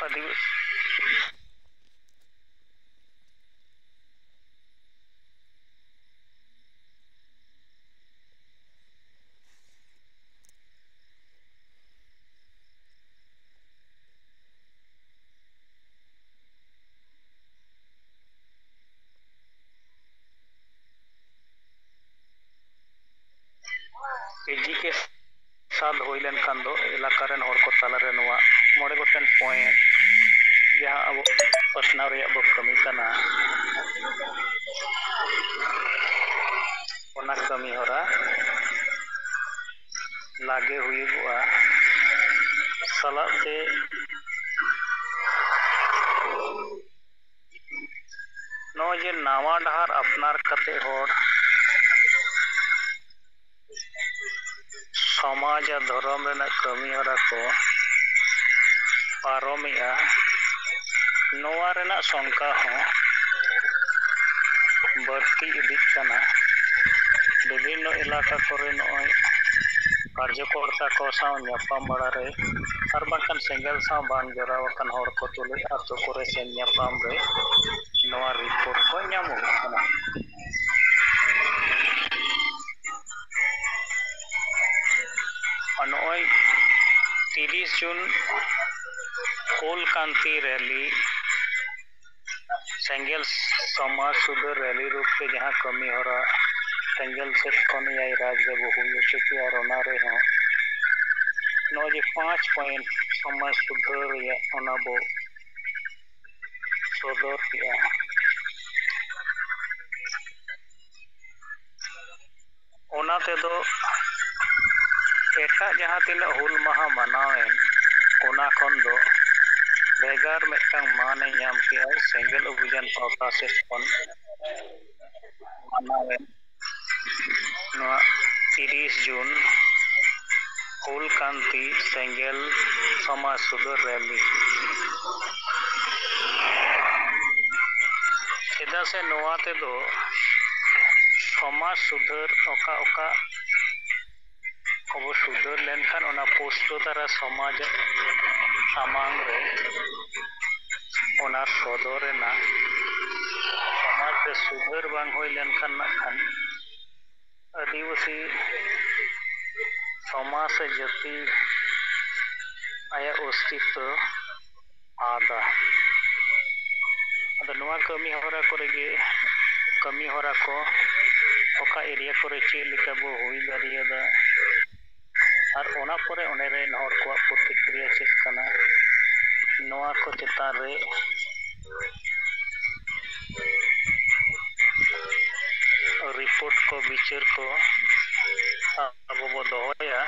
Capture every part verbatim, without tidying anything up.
ᱟᱹᱫᱤᱵᱟᱹᱥᱤ ᱮᱡᱤ ᱠᱮ ᱥᱟᱫ ᱦᱩᱭ ᱞᱮᱱᱠᱷᱟᱱ ᱫᱚ ᱮᱞᱟᱠᱟ ᱨᱮᱱ ᱦᱚᱲ ᱠᱚ ᱛᱟᱞᱟᱨᱮ ᱱᱚᱣᱟ ᱢᱚᱬᱮ ᱜᱚᱴᱮᱱ ᱯᱚᱭᱮᱱᱴ ᱡᱟᱦᱟᱸ ᱟᱵᱚ ᱯᱟᱥᱱᱟᱣ ᱨᱮᱭᱟᱜ ᱵᱚ ᱠᱟᱹᱢᱤ ᱠᱟᱱᱟ, ᱚᱱᱟ ᱠᱟᱹᱢᱤ ᱦᱚᱨᱟ ᱞᱟᱜᱮ ᱦᱩᱭᱩᱜᱚᱜᱼᱟ᱾ ᱥᱟᱞᱟᱜ ᱛᱮ ᱱᱚᱜᱼᱚᱭ ᱡᱮ ᱱᱟᱣᱟ ᱰᱟᱦᱟᱨ ᱟᱯᱱᱟᱨ ᱠᱟᱛᱮ ᱦᱚᱲ ᱥᱚᱢᱟᱡᱽ ᱟᱨ ᱫᱷᱚᱨᱚᱢ ᱨᱮᱱᱟᱜ ᱠᱟᱹᱢᱤ ᱦᱚᱨᱟ ᱠᱚ ᱯᱟᱨᱚᱢᱮᱜᱼᱟ, ᱱᱚᱣᱟ ᱨᱮᱱᱟᱜ ᱥᱚᱝᱠᱟ ᱦᱚᱸ ᱵᱟᱹᱲᱛᱤ ᱤᱫᱤᱜ ᱠᱟᱱᱟ᱾ ᱵᱤᱵᱷᱤᱱᱱᱚ ᱮᱞᱟᱠᱟ ᱠᱚᱨᱮ ᱱᱚᱜᱼᱚᱭ ᱠᱟᱨᱡᱚᱠᱚᱨᱛᱟ ᱠᱚ ᱥᱟᱶ ᱧᱟᱯᱟᱢ ᱵᱟᱲᱟ ᱨᱮ ᱟᱨ ᱵᱟᱝᱠᱷᱟᱱ ᱥᱮᱸᱜᱮᱞ ᱥᱟᱶ ᱵᱟᱝ ᱡᱚᱲᱟᱣ ᱟᱠᱟᱱ ᱦᱚᱲ ᱠᱚ ᱛᱩᱞᱩᱡ ᱟᱛᱳ ᱠᱚᱨᱮ ᱥᱮᱱ ᱧᱟᱯᱟᱢ ᱨᱮ ᱱᱚᱣᱟ ᱨᱤᱯᱳᱨᱴ ᱠᱚ ᱧᱟᱢᱚᱜ ᱠᱟᱱᱟ᱾ ᱟᱨ ᱱᱚᱜᱼᱚᱭ ᱛᱤᱨᱤᱥ ᱡᱩᱱ ᱦᱩᱞ ᱠᱟᱱᱛᱤ ᱨᱮᱞᱤ, ᱥᱮᱸᱜᱮᱞ ᱥᱚᱢᱟᱡᱽ ᱥᱩᱫᱷᱟᱹᱨ ᱨᱮᱞᱤ ᱨᱩᱯ ᱛᱮ ᱡᱟᱦᱟᱸ ᱠᱟᱹᱢᱤ ᱦᱚᱨᱟ ᱥᱮᱸᱜᱮᱞ ᱥᱮᱫ ᱠᱷᱚᱱ ᱮᱭᱟᱭ ᱨᱟᱡᱽ ᱨᱮᱵᱚ ᱦᱩᱭ ᱦᱚᱪᱚ ᱠᱮᱜᱼᱟ, ᱟᱨ ᱚᱱᱟ ᱨᱮᱦᱚᱸ ᱱᱚᱜᱼᱚᱭ ᱡᱮ ᱯᱟᱸᱪ ᱯᱚᱭᱮᱱᱴ ᱥᱚᱢᱟᱡᱽ ᱥᱩᱫᱷᱟᱹᱨ ᱨᱮᱭᱟᱜ ᱚᱱᱟ ᱵᱚ ᱥᱚᱫᱚᱨ ᱠᱮᱜᱼᱟ᱾ ᱚᱱᱟ ᱛᱮᱫᱚ ᱮᱴᱟᱜ ᱡᱟᱦᱟᱸ ᱛᱤᱱᱟᱹᱜ ᱦᱩᱞ ᱢᱟᱦᱟ ᱢᱟᱱᱟᱣᱮᱱ, ᱚᱱᱟ ᱠᱷᱚᱱ ᱫᱚ ᱵᱷᱮᱜᱟᱨ ᱢᱤᱫᱴᱟᱝ ᱢᱟᱱᱮ ᱧᱟᱢ ᱠᱮᱜᱼᱟ ᱥᱮᱸᱜᱮᱞ ᱚᱵᱷᱤᱡᱟᱱ ᱯᱟᱦᱴᱟ ᱥᱮᱫ ᱠᱷᱚᱱ ᱢᱟᱱᱟᱣᱮᱱ ᱱᱚᱣᱟ ᱛᱤᱨᱤᱥ ᱡᱩᱱ ᱦᱩᱞ ᱠᱟᱱᱛᱤ ᱥᱮᱸᱜᱮᱞ ᱥᱚᱢᱟᱡᱽ ᱥᱩᱫᱷᱟᱹᱨ ᱨᱮᱞᱤ᱾ ᱪᱮᱫᱟᱜ ᱥᱮ ᱱᱚᱣᱟ ᱛᱮᱫᱚ ᱥᱚᱢᱟᱡᱽ ᱥᱩᱫᱷᱟᱹᱨ ᱚᱠᱟ ᱚᱠᱟ ᱠᱚᱵᱚ ᱥᱩᱫᱷᱟᱹᱨ ᱞᱮᱱᱠᱷᱟᱱ ᱚᱱᱟ ᱯᱩᱥᱴᱟᱹ ᱫᱷᱟᱨᱟ ᱥᱚᱢᱟᱡᱽ ᱥᱟᱢᱟᱝ ᱨᱮ ᱚᱱᱟ ᱥᱚᱫᱚᱨ ᱮᱱᱟ᱾ ᱥᱚᱢᱟᱡᱽ ᱨᱮ ᱥᱩᱫᱷᱟᱹᱨ ᱵᱟᱝ ᱦᱩᱭ ᱞᱮᱱᱠᱷᱟᱱ ᱱᱟᱜ ᱠᱷᱟᱱ ᱟᱹᱫᱤᱵᱟᱹᱥᱤ ᱥᱚᱢᱟᱡᱽ ᱥᱮ ᱡᱟᱹᱛᱤ ᱟᱭᱟᱜ ᱚᱥᱛᱤᱛᱛᱚ ᱟᱫᱟ᱾ ᱟᱫᱚ ᱱᱚᱣᱟ ᱠᱟᱹᱢᱤ ᱦᱚᱨᱟ ᱠᱚᱨᱮ ᱜᱮ, ᱠᱟᱹᱢᱤ ᱦᱚᱨᱟ ᱠᱚ ᱚᱠᱟ ᱮᱨᱤᱭᱟ ᱠᱚᱨᱮ ᱪᱮᱫ ᱞᱮᱠᱟ ᱵᱚ ᱦᱩᱭ ᱫᱟᱲᱮᱭᱟᱫᱟ, ᱟᱨ ᱚᱱᱟ ᱯᱚᱨᱮ ᱚᱸᱰᱮ ᱨᱮᱱ ᱦᱚᱲ ᱠᱚᱣᱟᱜ ᱯᱨᱚᱛᱤᱠᱨᱤᱭᱟ ᱪᱮᱫ ᱠᱟᱱᱟ, ᱱᱚᱣᱟ ᱠᱚ ᱪᱮᱛᱟᱱ ᱨᱮ ᱨᱤᱯᱳᱨᱴ ᱠᱚ, ᱵᱤᱪᱟᱹᱨ ᱠᱚ ᱟᱵᱚ ᱵᱚ ᱫᱚᱦᱚᱭᱟ᱾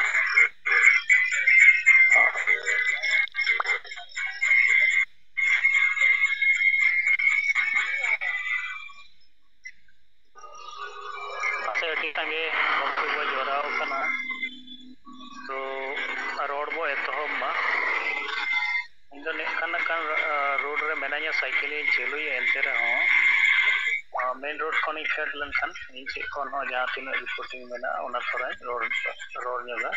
ᱯᱟᱥᱮ ᱟᱹᱰᱤ ᱥᱟᱸᱜᱮ ᱦᱚᱲ ᱠᱚ ᱡᱟᱣᱨᱟ ᱟᱠᱟᱱᱟ᱾ ᱛᱚ, ᱨᱚᱲ ᱵᱚ ᱮᱛᱚᱦᱚᱵ ᱢᱟ᱾ ᱤᱧ ᱫᱚ ᱱᱮᱜ ᱠᱷᱟᱱ, ᱱᱟᱜ ᱠᱷᱟᱱ, ᱟ, ᱨᱳᱰ ᱨᱮ ᱢᱮᱱᱟᱧᱟ, ᱥᱟᱭᱠᱮᱞ ᱤᱧ ᱪᱟᱹᱞᱩᱭᱟ, ᱮᱱᱛᱮ ᱨᱮᱦᱚᱸ, ᱟ, ᱢᱮᱱ ᱨᱳᱰ ᱠᱷᱚᱱᱤᱧ ᱯᱷᱮᱰ ᱞᱮᱱᱠᱷᱟᱱ ᱤᱧ ᱥᱮᱫ ᱠᱷᱚᱱ ᱦᱚᱸ ᱡᱟᱦᱟᱸ ᱛᱤᱱᱟᱹᱜ ᱨᱤᱯᱳᱨᱴᱤᱝ ᱢᱮᱱᱟᱜᱼᱟ, ᱚᱱᱟ ᱛᱷᱚᱲᱟᱧ ᱨᱚᱲ, ᱨᱚᱲ ᱧᱚᱜᱟ᱾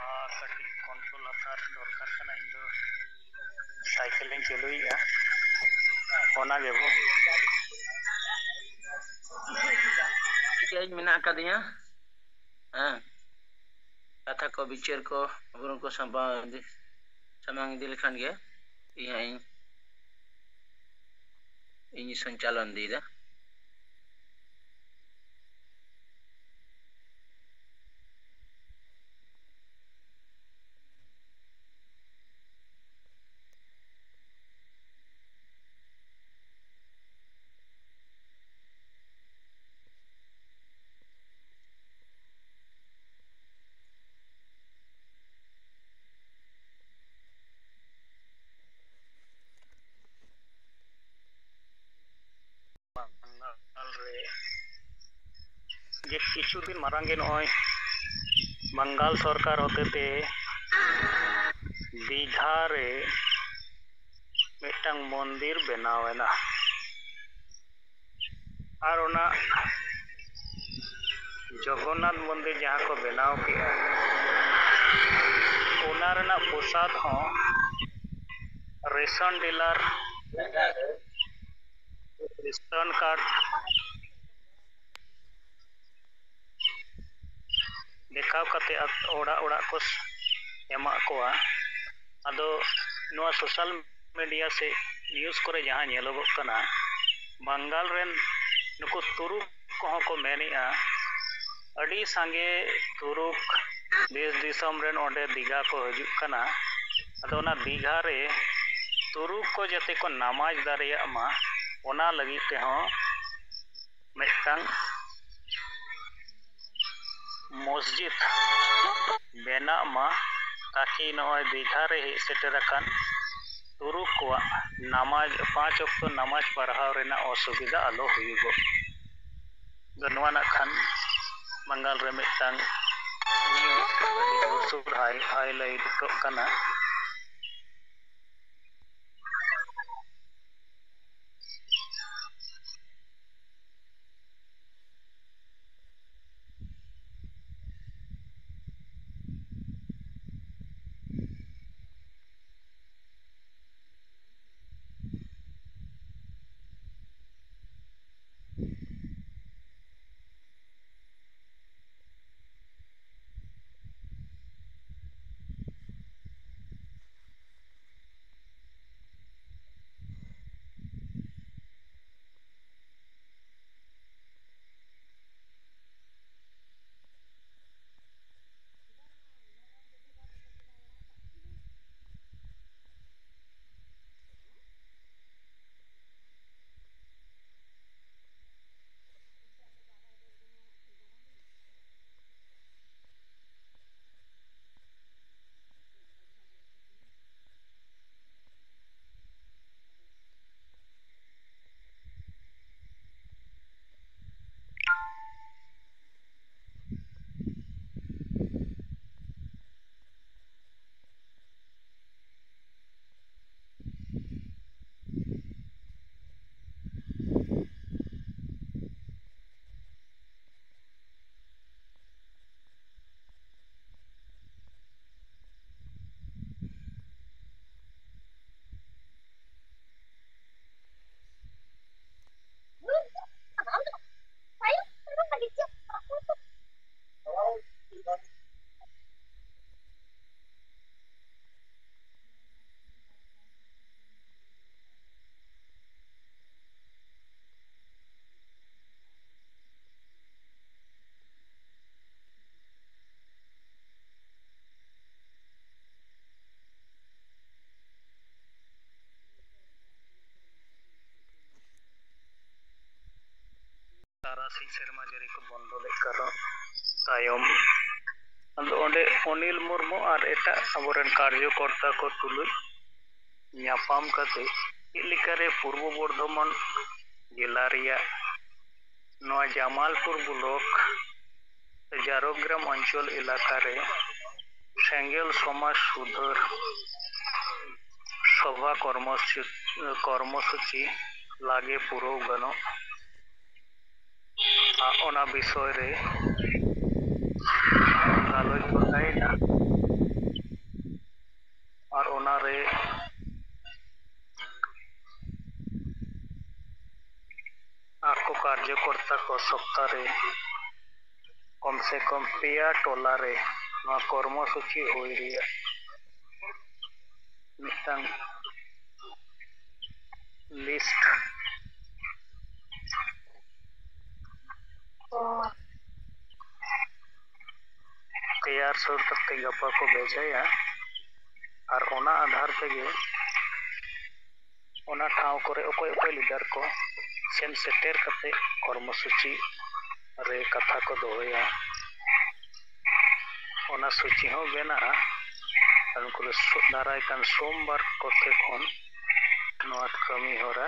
ᱟᱨ ᱠᱟᱹᱴᱤᱡ ᱠᱚᱱᱴᱨᱳᱞ ᱦᱟᱛᱟᱣ ᱫᱚᱨᱠᱟᱨ ᱠᱟᱱᱟ᱾ ᱤᱧ ᱫᱚ ᱥᱟᱭᱠᱮᱞ ᱤᱧ ᱪᱟᱹᱞᱩᱭᱮᱫᱼᱟ, ᱚᱱᱟ ᱜᱮ ᱵᱚ᱾ ᱴᱷᱤᱠ ᱜᱮᱭᱟ, ᱤᱧ ᱢᱮᱱᱟᱜ ᱟᱠᱟᱫᱤᱧᱟ᱾ ᱦᱮᱸ, ᱠᱟᱛᱷᱟ ᱠᱚ, ᱵᱤᱪᱟᱹᱨ ᱠᱚ, ᱵᱩᱨᱩ ᱠᱚ ᱥᱟᱢᱵᱟᱣ ᱤᱫᱤ, ᱥᱟᱢᱟᱝ ᱤᱫᱤ ᱞᱮᱠᱷᱟᱱ ᱜᱮ ᱤᱧ ᱦᱟᱸᱜ ᱤᱧ, ᱤᱧ ᱥᱚᱧᱪᱟᱞᱚᱱ ᱤᱫᱤᱭᱮᱫᱟ᱾ ᱵᱟᱝᱜᱟᱞ ᱨᱮ ᱡᱮ ᱠᱤᱪᱷᱩ ᱫᱤᱱ ᱢᱟᱲᱟᱝ ᱜᱮ ᱱᱚᱜᱼᱚᱭ ᱵᱟᱝᱜᱟᱞ ᱥᱚᱨᱠᱟᱨ ᱦᱚᱛᱮᱛᱮ ᱫᱤᱜᱷᱟ ᱨᱮ ᱢᱤᱫᱴᱟᱝ ᱢᱚᱱᱫᱤᱨ ᱵᱮᱱᱟᱣ ᱮᱱᱟ᱾ ᱟᱨ ᱚᱱᱟ ᱡᱚᱜᱚᱱᱱᱟᱛᱷ ᱢᱚᱱᱫᱤᱨ ᱡᱟᱦᱟᱸ ᱠᱚ ᱵᱮᱱᱟᱣ ᱠᱮᱜᱼᱟ, ᱚᱱᱟ ᱨᱮᱱᱟᱜ ᱯᱨᱚᱥᱟᱫ ᱦᱚᱸ ᱨᱮᱥᱚᱱ ᱰᱤᱞᱟᱨ ᱨᱮᱥᱚᱱ ᱠᱟᱨᱰ ᱫᱮᱠᱷᱟᱣ ᱠᱟᱛᱮ ᱚᱲᱟᱜ ᱚᱲᱟᱜ ᱠᱚ ᱮᱢᱟᱜ ᱠᱚᱣᱟ᱾ ᱟᱫᱚ ᱱᱚᱣᱟ ᱥᱳᱥᱟᱞ ᱢᱤᱰᱤᱭᱟ ᱥᱮ ᱱᱤᱭᱩᱡᱽ ᱠᱚᱨᱮ ᱡᱟᱦᱟᱸ ᱧᱮᱞᱚᱜᱚᱜ ᱠᱟᱱᱟ, ᱵᱟᱝᱜᱟᱞ ᱨᱮᱱ ᱱᱩᱠᱩ ᱛᱩᱨᱩᱠ ᱠᱚᱦᱚᱸ ᱠᱚ ᱢᱮᱱᱮᱜᱼᱟ, ᱟᱹᱰᱤ ᱥᱟᱸᱜᱮ ᱛᱩᱨᱩᱠ ᱫᱮᱥ ᱫᱤᱥᱚᱢ ᱨᱮᱱ ᱚᱸᱰᱮ ᱫᱤᱜᱷᱟ ᱠᱚ ᱦᱤᱡᱩᱜ ᱠᱟᱱᱟ᱾ ᱟᱫᱚ ᱚᱱᱟ ᱫᱤᱜᱷᱟ ᱨᱮ ᱛᱩᱨᱩᱠ ᱠᱚ ᱡᱟᱛᱮ ᱠᱚ ᱱᱟᱢᱟᱡᱽ ᱫᱟᱲᱮᱭᱟᱜ ᱢᱟ, ᱚᱱᱟ ᱞᱟᱹᱜᱤᱫ ᱛᱮᱦᱚᱸ ᱢᱤᱫᱴᱟᱝ ᱢᱚᱥᱡᱤᱫ ᱵᱮᱱᱟᱜ ᱢᱟ, ᱛᱟᱠᱤ ᱱᱚᱜᱼᱚᱭ ᱫᱤᱜᱷᱟ ᱨᱮ ᱦᱮᱡ ᱥᱮᱴᱮᱨ ᱟᱠᱟᱱ ᱛᱩᱨᱩᱠ ᱠᱚᱣᱟᱜ ᱱᱟᱢᱟᱡᱽ, ᱯᱟᱸᱪ ᱚᱠᱛᱚ ᱱᱟᱢᱟᱡᱽ ᱯᱟᱲᱦᱟᱣ ᱨᱮᱱᱟᱜ ᱚᱥᱩᱵᱤᱫᱷᱟ ᱟᱞᱚ ᱦᱩᱭᱩᱜᱚᱜ᱾ ᱫᱚ ᱱᱚᱣᱟ ᱱᱟᱜ ᱠᱷᱟᱱ ᱵᱟᱝᱜᱟᱞ ᱨᱮ ᱢᱤᱫᱴᱟᱝ ᱱᱤᱭᱩᱡᱽ ᱟᱹᱰᱤ ᱡᱳᱨᱥᱳᱨ ᱦᱟᱭ-, ᱦᱟᱭᱞᱟᱭᱤᱴᱚᱜ ᱠᱟᱱᱟ᱾ ᱥᱤᱧ ᱥᱮᱨᱢᱟ ᱡᱟᱹᱲᱤ ᱠᱚ ᱵᱚᱱᱫᱚ ᱞᱮᱫ ᱠᱟᱨᱚᱱ ᱛᱟᱭᱚᱢ, ᱟᱫᱚ ᱚᱸᱰᱮ ᱚᱱᱤᱞ ᱢᱩᱨᱢᱩ ᱟᱨ ᱮᱴᱟᱜ ᱟᱵᱚᱨᱮᱱ ᱠᱟᱨᱡᱚᱠᱚᱨᱛᱟ ᱠᱚ ᱛᱩᱞᱩᱡ ᱧᱟᱯᱟᱢ ᱠᱟᱛᱮ ᱪᱮᱫ ᱞᱮᱠᱟᱨᱮ ᱯᱩᱨᱵᱚ ᱵᱚᱨᱫᱷᱚᱢᱟᱱ ᱡᱮᱞᱟ ᱨᱮᱭᱟᱜ ᱱᱚᱣᱟ ᱡᱟᱢᱟᱞᱯᱩᱨ ᱵᱞᱚᱠ ᱡᱟᱨᱚᱜᱽᱨᱟᱢ ᱚᱧᱪᱚᱞ ᱮᱞᱟᱠᱟ ᱨᱮ ᱥᱮᱸᱜᱮᱞ ᱥᱚᱢᱟᱡᱽ ᱥᱩᱫᱷᱟᱹᱨ ᱥᱚᱵᱷᱟ ᱠᱚᱨᱢᱚᱥᱩ-, ᱠᱚᱨᱢᱚᱥᱩᱪᱤ ᱞᱟᱜᱮ ᱯᱩᱨᱟᱹᱣ ᱜᱟᱱᱚᱜ, ᱟ, ᱚᱱᱟ ᱵᱤᱥᱚᱭ ᱨᱮ ᱜᱟᱞᱚᱪ ᱜᱚᱴᱟᱭᱮᱱᱟ᱾ ᱟᱨ ᱚᱱᱟᱨᱮ ᱟᱠᱚ ᱠᱟᱨᱡᱚᱠᱚᱨᱛᱟ ᱠᱚ ᱥᱚᱯᱛᱟ ᱨᱮ ᱠᱚᱢ ᱥᱮ ᱠᱚᱢ ᱯᱮᱭᱟ ᱴᱚᱞᱟ ᱨᱮ ᱱᱚᱣᱟ ᱠᱚᱨᱢᱚᱥᱩᱪᱤ ᱦᱩᱭ ᱨᱮᱭᱟᱜ ᱢᱤᱫᱴᱟᱝ ᱞᱤᱥᱴ ᱛᱮᱭᱟᱨ ᱥᱟᱹᱛ ᱠᱟᱛᱮ ᱜᱟᱯᱟ ᱠᱚ ᱵᱷᱮᱡᱟᱭᱟ᱾ ᱟᱨ ᱚᱱᱟ ᱟᱫᱷᱟᱨ ᱛᱮᱜᱮ ᱚᱱᱟ ᱴᱷᱟᱶ ᱠᱚᱨᱮ ᱚᱠᱚᱭ ᱚᱠᱚᱭ ᱞᱤᱰᱟᱨ ᱠᱚ ᱥᱮᱱ ᱥᱮᱴᱮᱨ ᱠᱟᱛᱮ ᱠᱚᱨᱢᱚᱥᱩᱪᱤ ᱨᱮ ᱠᱟᱛᱷᱟ ᱠᱚ ᱫᱚᱦᱚᱭᱟ᱾ ᱚᱱᱟ ᱥᱩᱪᱤ ᱦᱚᱸ ᱵᱮᱱᱟᱜᱼᱟ᱾ ᱟᱨ ᱩᱱᱠᱩ ᱫᱚ ᱥᱳ-, ᱫᱟᱨᱟᱭ ᱠᱟᱱ ᱥᱳᱢᱵᱟᱨ ᱠᱚᱛᱮ ᱠᱷᱚᱱ ᱱᱚᱣᱟ ᱠᱟᱹᱢᱤ ᱦᱚᱨᱟ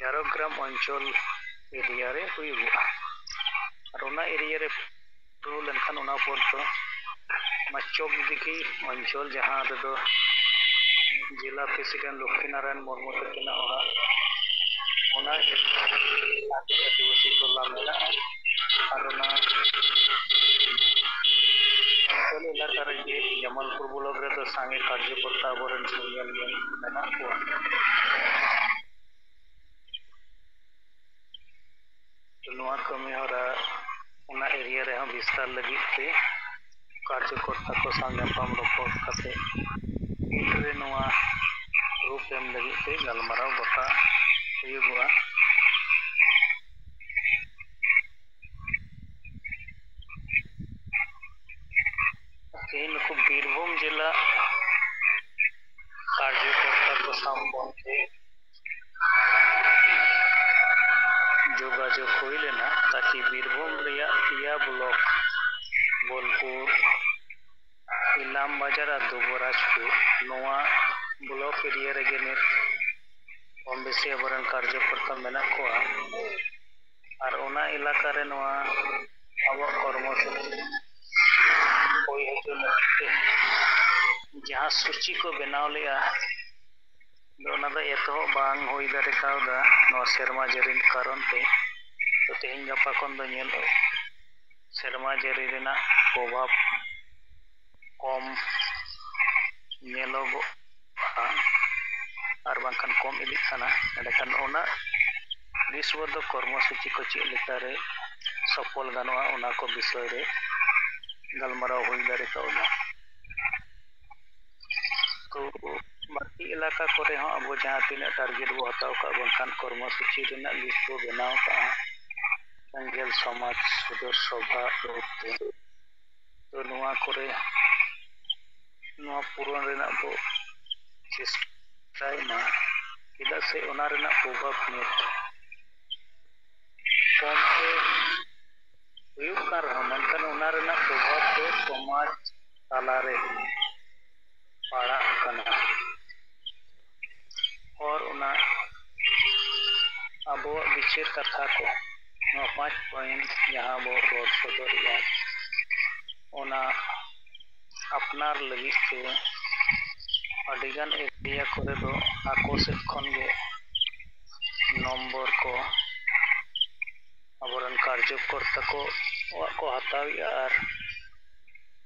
ᱡᱷᱟᱲᱜᱨᱟᱢ ᱚᱧᱪᱚᱞ ᱮᱨᱤᱭᱟ ᱨᱮ ᱦᱩᱭᱩᱜᱚᱜᱼᱟ᱾ ᱟᱨ ᱚᱱᱟ ᱮᱨᱤᱭᱟ ᱨᱮ ᱯᱩᱨᱟᱹᱣ ᱞᱮᱱᱠᱷᱟᱱ ᱚᱱᱟ ᱯᱚᱨ ᱫᱚ ᱚᱱᱟ ᱪᱚᱠ ᱫᱤᱜᱷᱤ ᱚᱧᱪᱚᱞ, ᱡᱟᱦᱟᱸ ᱨᱮᱫᱚ ᱡᱮᱞᱟ ᱯᱨᱮᱥᱤᱰᱮᱱᱴ ᱞᱚᱠᱠᱷᱤᱱᱟᱨᱟᱭᱚᱱ ᱢᱩᱨᱢᱩ ᱛᱟᱹᱠᱤᱱᱟᱜ ᱚᱲᱟᱜ, ᱚᱱᱟ ᱟᱹᱫᱤᱵᱟᱹᱥᱤ ᱴᱚᱞᱟ ᱢᱮᱱᱟᱜᱼᱟ᱾ ᱟᱨ ᱚᱱᱟ ᱚᱧᱪᱚᱞ ᱮᱞᱟᱠᱟ ᱨᱮᱜᱮ ᱡᱟᱢᱟᱞᱯᱩᱨ ᱵᱞᱚᱠ ᱨᱮᱫᱚ ᱥᱟᱸᱜᱮ ᱠᱟᱨᱡᱚᱠᱚᱨᱛᱟ ᱟᱵᱚᱨᱮᱱ ᱥᱮᱸᱜᱮᱞ ᱜᱮ ᱢᱮᱱᱟᱜ ᱠᱚᱣᱟ᱾ ᱱᱚᱣᱟ ᱠᱟᱹᱢᱤ ᱦᱚᱨᱟ ᱚᱱᱟ ᱮᱨᱤᱭᱟ ᱨᱮᱦᱚᱸ ᱵᱤᱥᱛᱟᱨ ᱞᱟᱹᱜᱤᱫ ᱛᱮ ᱠᱟᱨᱡᱚᱠᱚᱨᱛᱟ ᱠᱚ ᱥᱟᱶ ᱧᱟᱯᱟᱢ ᱨᱚᱯᱚᱲ ᱠᱟᱛᱮ ᱢᱤᱫ ᱨᱮ ᱱᱚᱣᱟ ᱨᱩᱯ ᱮᱢ ᱞᱟᱹᱜᱤᱫ ᱛᱮ ᱜᱟᱞᱢᱟᱨᱟᱣ ᱜᱚᱴᱟ ᱦᱩᱭᱩᱜᱚᱜᱼᱟ᱾ ᱛᱮᱦᱮᱧ ᱱᱩᱠᱩ ᱵᱤᱨᱵᱷᱩᱢ ᱡᱮᱞᱟ ᱠᱟᱨᱡᱚᱠᱚᱨᱛᱟ ᱠᱚ ᱥᱟᱶ ᱜᱚᱢᱠᱮ ᱡᱳᱜᱟᱡᱳᱜᱽ ᱦᱩᱭ ᱞᱮᱱᱟ, ᱛᱟᱠᱤ ᱵᱤᱨᱵᱷᱩᱢ ᱨᱮᱭᱟᱜ ᱯᱮᱭᱟ ᱵᱞᱚᱠ, ᱵᱳᱞᱯᱩᱨ, ᱤᱞᱟᱢ ᱵᱟᱡᱟᱨ ᱟᱨ ᱫᱩᱵᱚᱨᱟᱡᱽᱯᱩᱨ, ᱱᱚᱣᱟ ᱵᱞᱚᱠ ᱮᱨᱤᱭᱟ ᱨᱮᱜᱮ ᱱᱤᱛ ᱠᱚᱢ ᱵᱮᱥᱤ ᱟᱵᱚᱨᱮᱱ ᱠᱟᱨᱡᱚᱠᱚᱨᱛᱟ ᱢᱮᱱᱟᱜ ᱠᱚᱣᱟ᱾ ᱟᱨ ᱚᱱᱟ ᱮᱞᱟᱠᱟ ᱨᱮ ᱱᱚᱣᱟ ᱟᱵᱚᱣᱟᱜ ᱠᱚᱨᱢᱚ ᱥᱩᱪᱤ ᱦᱩᱭ ᱦᱚᱪᱚ ᱞᱟᱹᱜᱤᱫ ᱛᱮ ᱡᱟᱦᱟᱸ ᱥᱩᱪᱤ ᱠᱚ ᱵᱮᱱᱟᱣ ᱞᱮᱫᱼᱟ, ᱟᱫᱚ ᱚᱱᱟ ᱫᱚ ᱮᱛᱚᱦᱚᱵ ᱵᱟᱝ ᱦᱩᱭ ᱫᱟᱲᱮ ᱠᱟᱣᱫᱟ ᱱᱚᱣᱟ ᱥᱮᱨᱢᱟ ᱡᱟᱹᱲᱤ ᱠᱟᱨᱚᱱ ᱛᱮ᱾ ᱛᱚ, ᱛᱮᱦᱮᱧ ᱜᱟᱯᱟ ᱠᱷᱚᱱ ᱫᱚ ᱧᱮᱞᱚᱜ, ᱥᱮᱨᱢᱟ ᱡᱟᱹᱲᱤ ᱨᱮᱱᱟᱜ ᱯᱨᱚᱵᱷᱟᱵᱽ ᱠᱚᱢ ᱧᱮᱞᱚᱜᱚᱜᱼᱟ ᱟᱨ ᱵᱟᱝᱠᱷᱟᱱ ᱠᱚᱢ ᱤᱫᱤᱜ ᱠᱟᱱᱟ᱾ ᱮᱸᱰᱮᱠᱷᱟᱱ ᱚᱱᱟ ᱜᱨᱤᱥᱢᱚ ᱫᱚ ᱠᱚᱨᱢᱚ ᱥᱩᱪᱤ ᱠᱚ ᱪᱮᱫ ᱞᱮᱠᱟᱨᱮ ᱥᱚᱯᱷᱚᱞ ᱜᱟᱱᱚᱜᱼᱟ, ᱚᱱᱟ ᱠᱚ ᱵᱤᱥᱚᱭ ᱨᱮ ᱜᱟᱞᱢᱟᱨᱟᱣ ᱦᱩᱭ ᱫᱟᱲᱮ ᱠᱟᱣᱫᱟ᱾ ᱛᱚ, ᱵᱟᱹᱠᱤ ᱮᱞᱟᱠᱟ ᱠᱚᱨᱮ ᱦᱚᱸ ᱟᱵᱚ ᱡᱟᱦᱟᱸ ᱛᱤᱱᱟᱹᱜ ᱴᱟᱨᱜᱮᱴ ᱵᱚ ᱦᱟᱛᱟᱣ ᱠᱟᱜ, ᱵᱟᱝᱠᱷᱟᱱ ᱠᱚᱨᱢᱚ ᱥᱩᱪᱤ ᱨᱮᱱᱟᱜ ᱞᱤᱥᱴ ᱵᱚ ᱵᱮᱱᱟᱣ ᱠᱟᱜᱼᱟ, ᱥᱮᱸᱜᱮᱞ ᱥᱚᱢᱟᱡᱽ ᱥᱚᱫᱚᱨ ᱥᱚᱵᱷᱟ ᱨᱩᱯ ᱛᱮ, ᱛᱚ, ᱱᱚᱣᱟ ᱠᱚᱨᱮ ᱱᱚᱣᱟ ᱯᱩᱨᱚᱱ ᱨᱮᱱᱟᱜ ᱵᱚ ᱪᱮᱥᱴᱟᱭ ᱢᱟ, ᱪᱮᱫᱟᱜ ᱥᱮ ᱚᱱᱟ ᱨᱮᱱᱟᱜ ᱯᱨᱚᱵᱷᱟᱵᱽ ᱱᱤᱛ ᱠᱚᱢ ᱛᱮ ᱦᱩᱭᱩᱜ ᱠᱟᱱ ᱨᱮᱦᱚᱸ, ᱢᱮᱱᱠᱷᱟᱱ ᱚᱱᱟ ᱨᱮᱱᱟᱜ ᱯᱨᱚᱵᱷᱟᱵᱽ ᱫᱚ ᱥᱚᱢᱟᱡᱽ ᱛᱟᱞᱟᱨᱮ ᱯᱟᱲᱟᱜ ᱠᱟᱱᱟ᱾ ᱟᱨ ᱚᱱᱟ ᱟᱵᱚᱣᱟᱜ ᱵᱤᱪᱟᱹᱨ ᱠᱟᱛᱷᱟ ᱠᱚ, ᱱᱚᱣᱟ ᱯᱟᱸᱪ ᱯᱚᱭᱮᱱᱴ ᱡᱟᱦᱟᱸ ᱵᱚ ᱨᱚᱲ ᱥᱚᱫᱚᱨᱮᱜᱼᱟ, ᱚᱱᱟ ᱟᱯᱱᱟᱨ ᱞᱟᱹᱜᱤᱫ ᱛᱮ ᱟᱹᱰᱤᱜᱟᱱ ᱮᱨᱤᱭᱟ ᱠᱚᱨᱮ ᱫᱚ ᱟᱠᱚ ᱥᱮᱫ ᱠᱷᱚᱱ ᱜᱮ ᱱᱚᱢᱵᱚᱨ ᱠᱚ ᱟᱵᱚᱨᱮᱱ ᱠᱟᱨᱡᱚᱠᱚᱨᱛᱟ ᱠᱚᱣᱟᱜ ᱠᱚ ᱦᱟᱛᱟᱣᱮᱜᱼᱟ ᱟᱨ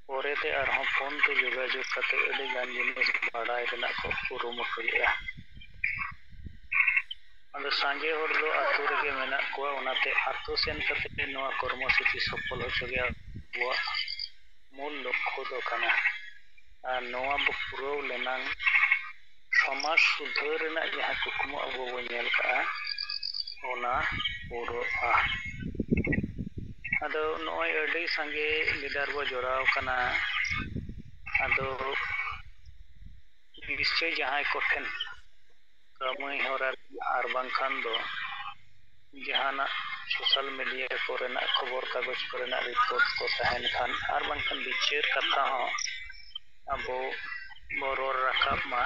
ᱯᱚᱨᱮᱛᱮ ᱟᱨᱦᱚᱸ ᱯᱷᱳᱱ ᱛᱮ ᱡᱳᱜᱟᱡᱳᱜᱽ ᱠᱟᱛᱮ ᱟᱹᱰᱤ ᱜᱟᱱ ᱡᱤᱱᱤᱥ ᱵᱟᱲᱟᱭ ᱨᱮᱱᱟᱜ ᱠᱚ ᱠᱩᱨᱩᱢᱩᱴᱩᱭᱮᱫᱼᱟ᱾ ᱟᱫᱚ ᱥᱟᱸᱜᱮ ᱦᱚᱲ ᱫᱚ ᱟᱹᱛᱩ ᱨᱮᱜᱮ ᱢᱮᱱᱟᱜ ᱠᱚᱣᱟ, ᱚᱱᱟᱛᱮ ᱟᱹᱛᱩ ᱥᱮᱱ ᱠᱟᱛᱮ ᱱᱚᱣᱟ ᱠᱚᱨᱢᱚ ᱥᱩᱪᱤ ᱥᱚᱯᱷᱚᱞ ᱦᱚᱪᱚ ᱜᱮ ᱟᱵᱚᱣᱟᱜ ᱢᱩᱞ ᱞᱚᱠᱠᱷᱚ ᱫᱚ ᱠᱟᱱᱟ᱾ ᱟᱨ ᱱᱚᱣᱟ ᱵᱚ ᱯᱩᱨᱟᱹᱣ ᱞᱮᱱᱟᱝ ᱥᱚᱢᱟᱡᱽ ᱥᱩᱫᱷᱟᱹᱨ ᱨᱮᱱᱟᱜ ᱡᱟᱦᱟᱸ ᱠᱩᱠᱢᱩ ᱟᱵᱚ ᱵᱚ ᱧᱮᱞ ᱠᱟᱜᱼᱟ, ᱚᱱᱟ ᱯᱩᱨᱟᱹᱜᱼᱟ᱾ ᱟᱫᱚ ᱱᱚᱜᱼᱚᱭ ᱟᱹᱰᱤ ᱥᱟᱸᱜᱮ ᱞᱤᱰᱟᱨ ᱵᱚ ᱡᱚᱲᱟᱣ ᱠᱟᱱᱟ᱾ ᱟᱫᱚ ᱱᱤᱥᱪᱚᱭ ᱡᱟᱦᱟᱸᱭ ᱠᱚᱴᱷᱮᱱ ᱠᱟᱹᱢᱤ ᱦᱚᱨᱟ ᱟᱨ ᱵᱟᱝᱠᱷᱟᱱ ᱫᱚ ᱡᱟᱦᱟᱱᱟᱜ ᱥᱳᱥᱟᱞ ᱢᱤᱰᱤᱭᱟ ᱠᱚᱨᱮᱱᱟᱜ ᱠᱷᱚᱵᱚᱨ ᱠᱟᱜᱚᱡᱽ ᱠᱚᱨᱮᱱᱟᱜ ᱨᱤᱯᱳᱨᱴ ᱠᱚ ᱛᱟᱦᱮᱱ ᱠᱷᱟᱱ, ᱟᱨ ᱵᱟᱝᱠᱷᱟᱱ ᱵᱤᱪᱟᱹᱨ ᱠᱟᱛᱷᱟ ᱦᱚᱸ ᱟᱵᱚ ᱵᱚ ᱨᱚᱲ ᱨᱟᱠᱟᱵ ᱢᱟ᱾